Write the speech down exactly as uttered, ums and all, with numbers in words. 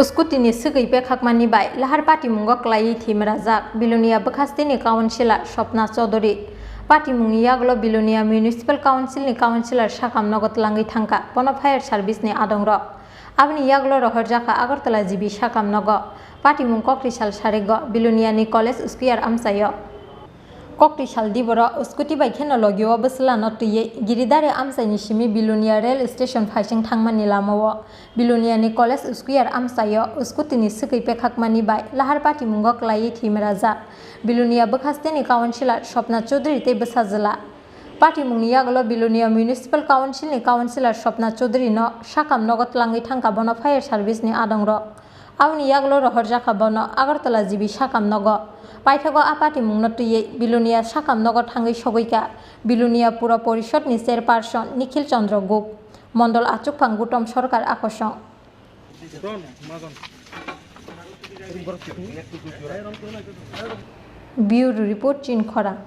Scooty ni swgwi pekhakmani bai lahar patimungo kwlaiwi thwimrajak Bilonia bwkhasteni councillor Swapna Chowdhury. Patimungni yagulo Bilonia Municipal Council ni councillor sakam nogo twlangwi thangkha, bono fire service ni adongrok. Aboni yagulo rohorjakha Agartala G B sakam nogo. Patimung kokri sal sarigo Bilonia ni College Square amchaio. Kokri sal diboro scooty bai kheno logio bwswlano twiwi Giridhari amchaini simi Bilonia rail station phaising thangmani lamao Bilonia ni College Square amchaio scooty ni swgwi pekhakmani bai lahar patimungo kwlaiwi thwimrajak Bilonia bwkhasteni councillor Swapna Chowdhury tei bwsajwla. Patimungni yagulo Bilonia Municipal Council ni councillor Swapna Chowdhury no sakam nogo twlangwi thangkha, bono fire service ni adongrok. Aboni yagulo rohorjakha bono Agartala G B sakam nogo. Paithago a patimungno twiwi Bilonia sakam nogo thangwi sogwikha Bilonia Pura Porishod ni chairperson Nikhil Chandra Gup, Mondol achukphang Gautam Sarkar akosong. Bureau Report, Chinkhorang.